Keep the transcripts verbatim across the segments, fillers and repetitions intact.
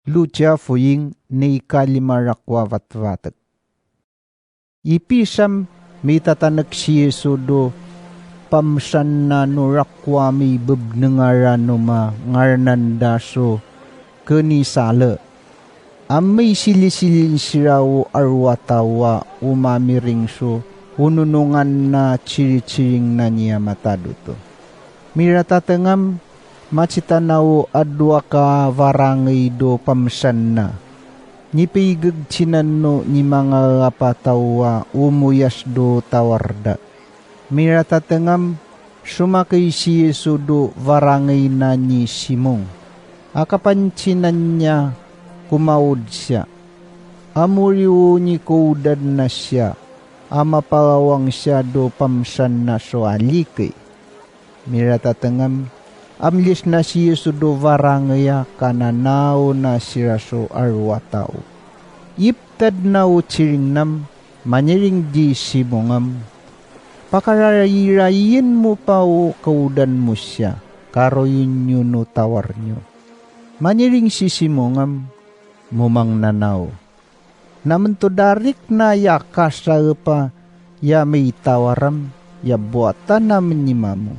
Lucia Foying, na ikalima rakn a vatvatek. Ipisam, mitatanek si Yesu do pamsanna no rakn a mibebneng a rano a ngaran da so Kenisale. Amay silisilin sira o aro a taw a omamiring so ononongan na ciriciring na niya matad oto. Miratatengam, macitana o adowa ka varangay do pamsanna. Nipeigeg cinan no ni manga apa taw a omoyas do tawar da. Miratatengam, somakay si Yesu do varangay na ni Simong. Akapancinan niya komaod siya. Amoriwo ni koodan na siya, a mapalawang siya do pamsanna so alikay. Miratatengam, amlis na si Yesu do varangay a kananao na sira so aro a taw. Iptad na o ciring nam, maniring di Simongam. Pakararayrayen mo pa o kaodan mo siya, karoyon yo no tawar niyo. Maniring si Simongam, momang nanao. Namen to darik na ya kasaepa ya maitawaram, ya bowatan amen i mamo.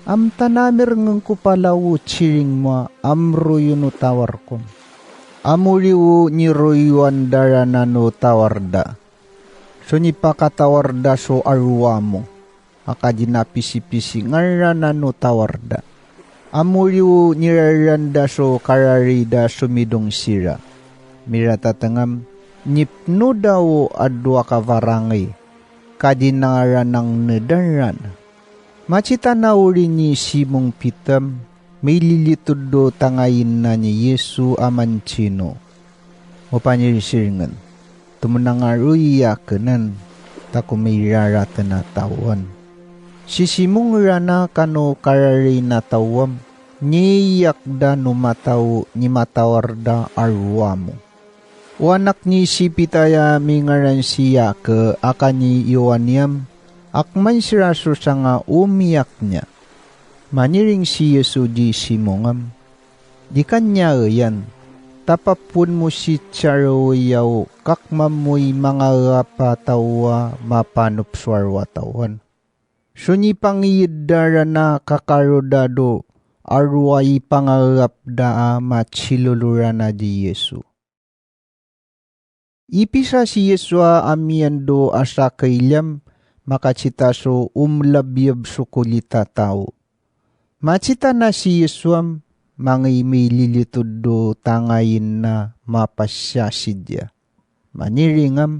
Amtan a mirengen ko palaw o ciring mo a amroyon o tawar ko. Amoriwo ni royoan da ranan o tawar da. So nipakatawar da so arowa mo. A kagiya na pisipisi ngaran o tawar da. Amoriwo ni raran da so karari da somidong sira. Miratatengam, nipno da o adowa ka varangay. Kagiya na ngaran ang nedaran. Macitana ori ni Simong Pitam, mililitod do tangayin na ni Yesu a mancino. O panirisiringen, tomenang a roy a kenen, ta ko miraraten a tawen. Si Simong rana kano karari na tawam, niyak da no mataw ni matawar da arowa mo. O anak ni Sipitaya mingaran si Yake a kani Yowaniyam, akman sira so sanga omiyak niya. Maniring si Yesu di Simongam. Di kanya eyan, tapapon mo si Tiaro iyaw kakmam mo i manga apa taw a mapanop so aro a tawen. So nipangiyed da rana kakaro da do aro a ipangarap da a macilolo rana di Yesu. Ipisa si Yesu a amiyan do asa kailyam makacita so omlabyab so kolit a taw. Macita na si Yesu am mangay mililitod do tangayin na mapasya sidya. Maniring am,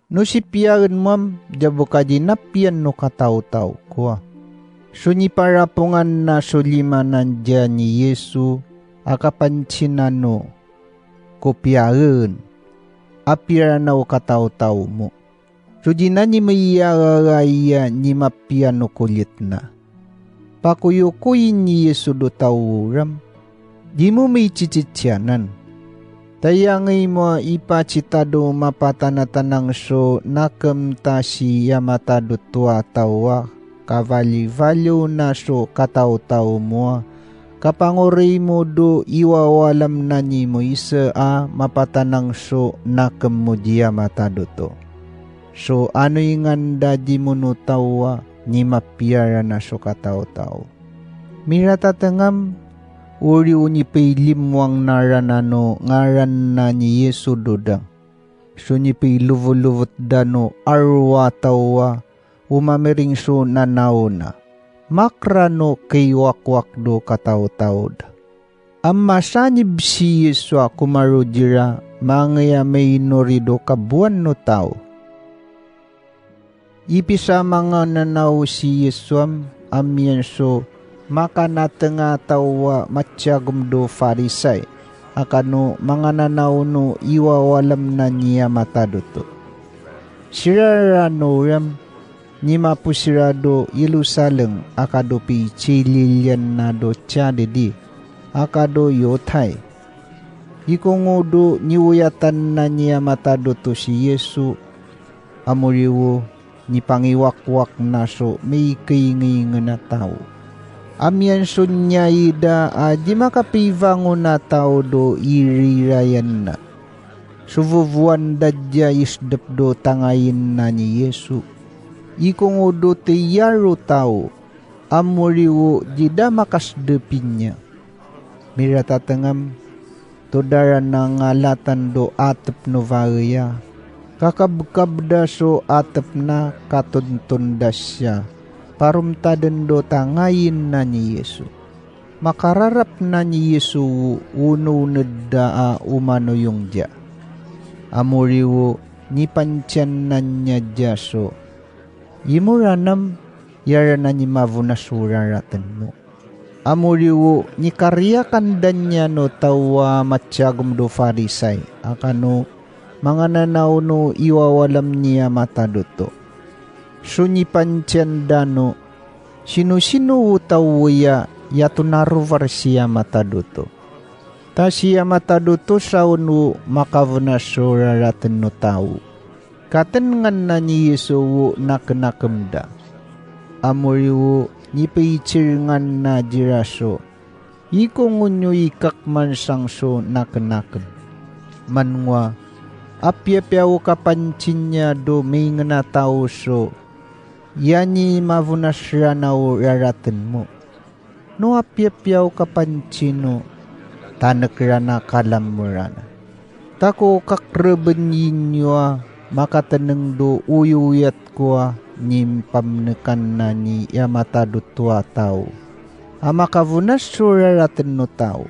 no sipiyaen mo am, diya bo kadi napiyan no katawtaw ko a. So niparapongan na so lima nan diya ni Yesu a kapancinan o kopiyaen a piyara na o katawtaw mo. So di na ni maiya a raraya ni mapiya no kolit na. Pakoyokoyin ni Yesu do taw ram, di mo maiciciciyanan. Tayangay mo a ipacita do mapatanatanang so nakem ta si ya matad oto a taw a kavalivaliw na so katawtaw mo a kapangoray mo do iwawalam na ni Moise a mapatanang so nakem mo di ya matad oto. So anoy ngan da di mo no taw a ni mapiya rana so katawtaw. Miratatengam, ori o nipailimwang na rana no ngaran na ni Yesu do da. So nipailovolowot da no aro a taw a o mamiring so nanao na. Makra no kaiwakwak do katawtaw da. Amasanib si Yesu a komarodi ra mangay a mainori do kabowan no taw. Ipisa manga nanao si Yesu am amiyan so makanateng a taw a matiyagom do Farisay, a kano manga nanao no iwawalam na niya matad oto. Sira rano ram, ni mapo sira do Yerusalem a kadopicililiyan na do tiyadidi a kado Yotay. Ikongo do niwoyatan na niya matad oto si Yesu, amoriwo nipangiwakwak na so mikaingaingan a taw. Amiyan so nyai da a di makapibangon a taw do irirayan na. So vovoan da dya isdep do tangayin na ni Yesu. Ikongo do tiyaro taw, a mori wo di da makasdep inya. Miratatengam, todaran a ngalatan do atep no vaeya. Kakabkab da so atep na katonton da siya. Paromtaden do tangayin na ni Yesu. Makararap na ni Yesu wo ononed da a omanoyong dya. A mori wo nipantiyan na niya dya so, "Imoranam, iyara na ni mavonas o raraten mo." A mori wo nikariyakan da niyan o taw a matiyagom do Farisai, a kano mangananaw no iwawalam niya matadoto. So nipantiyan da no, sinosino o taw iya, iya tonarovar siya matadoto. Ta siya matadoto saon o makavonas o raraten o taw. Katenengan na ni Yesu o nakenakem da. A mori wo nipaicer ngan na dira so, "Ikongo niyo ikakmansang so nakenakem?" Manowa, apiyapiya o kapanci niya do maingen a taw so, "Iya ni mavonas ranaw o raraten mo." No apiyapiya o kapanci no, tanek rana kalam rana. Ta ko kakreben iyo a makateneng do oyoyat ko a nipamnekan na niya matadoto a taw a makavonas o raraten o taw.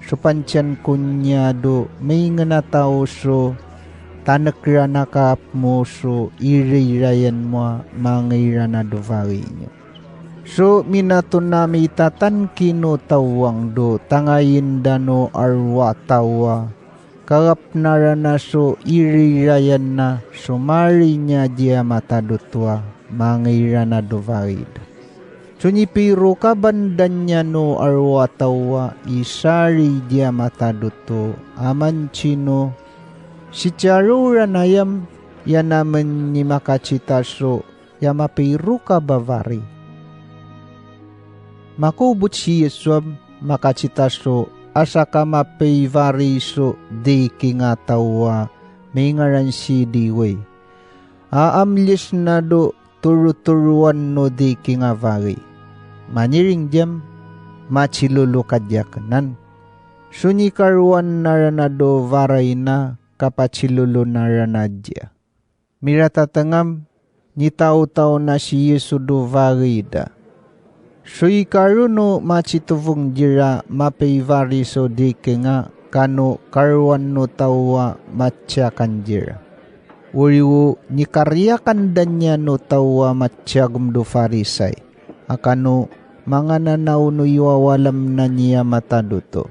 So panciyan ko niya do maingen a taw so, tanek rana kaap mo so irirayan mo a mangairan a do vae niyo. So minatoon a mitatankino tawang do tangayin da no arwa taw a, kagapnarana so irirayan na so mari niya diya matadoto a mangairan a do vae da. So nipirokaban da niya no arwa taw a isari diya matadoto a mancino, sitiyaro rana yam, iya namen ni makacita so iya mapirokab a vari. Makobot si Yesu a makacita so asa ka mapivari so daging a taw a mingaran si Liway a amlis na do torotoroan o daging a vari. Maniring diyam, macilolo ka diya kenan. So nikaroan na rana do vari na kapacilolo na rana diya. Miratatengam, nitaotaw na si Yesu do vari da. So ikaro no macitobong dira mapivari so daging a kano karoan o taw a matiyakan dira. Oriwo nikariyakan da niyan o taw a matiyagom do Farisai a kano mangananaw no iwawalam na niya matadoto.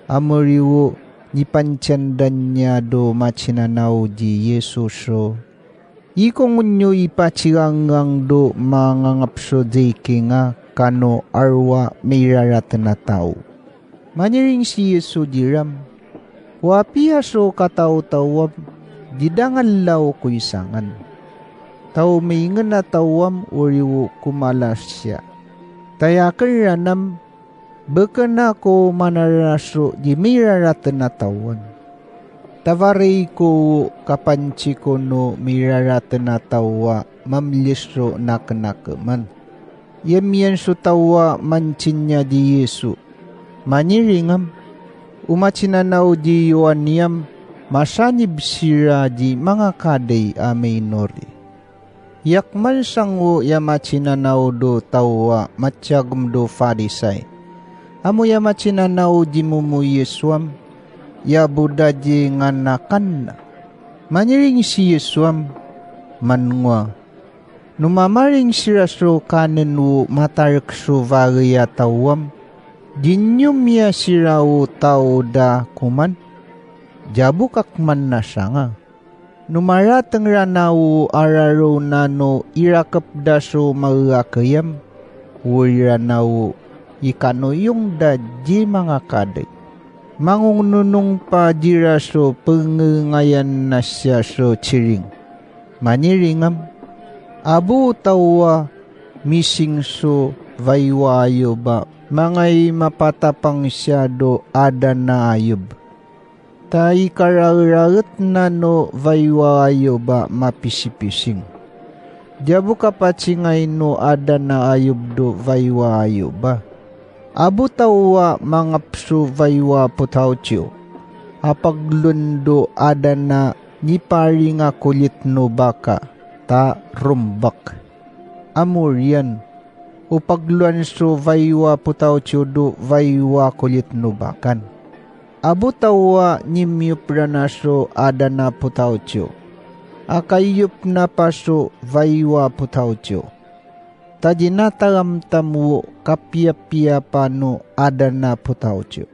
A moriwo nipantiyan da niya do macinanaw di Yesu so, ikongon iyo ipacigangang do mangangap so daging a kano arwa miraraten a taw. Maniring si Yesu diram, o apiya so kataotawam di da ngalla o koisangan. Ta o maingen a tawam oriwo ko mala siya. Ta aya ken ranam, beken ako manararaso di miraraten a taw an. Ta vari ko o kapanci ko no miraraten a taw a mamlis so nakenakeman. Iyamiyan so taw a mancin iyan di Yesu. Maniringam, o macinanaw di Yohan iyan masanib siran di manga kadai a minori. Iyakman sango iya macinanaw do taw a matiyagom do Farisai. Amo iya macinanaw di momo Yesu am, iya bo da di nganakan na. Maniring si Yesu am, manongoa. No mamaring siran so kanen o matarek so vari a taw am, di niyo miya siran o taw da koman. Diya bo kakman na sanga. No marateng rana o araro na no irakep da so maga kiyam, ori rana o ikanoyong da di manga kadai. Mangononong pa dira so pengengayan na siya so ciring. Maniringam, abo o taw a mising so vaiwa Ayob a mangay mapatapang siya do adan a Ayob. Ta ikaraeratna no vaiwa Ayob a mapisipising. Diya bo kapacingay no adan a Ayob do vaiwa Ayob a. Abo taw a mangap so vaiwa potaw tiyo a pagloan do adan a niparing a kolit no baka, ta rombak. Amoriyan, o pagloan so vaiwa potaw tiyo do vaiwa kolit no bakan. Abo taw a nimiyopran a so adan a potaw tiyo a kaiyopn a pa so vaiwa potaw tiyo. Ta di na tagamtam o kapiyapiya pa no adan a potaw tiyo.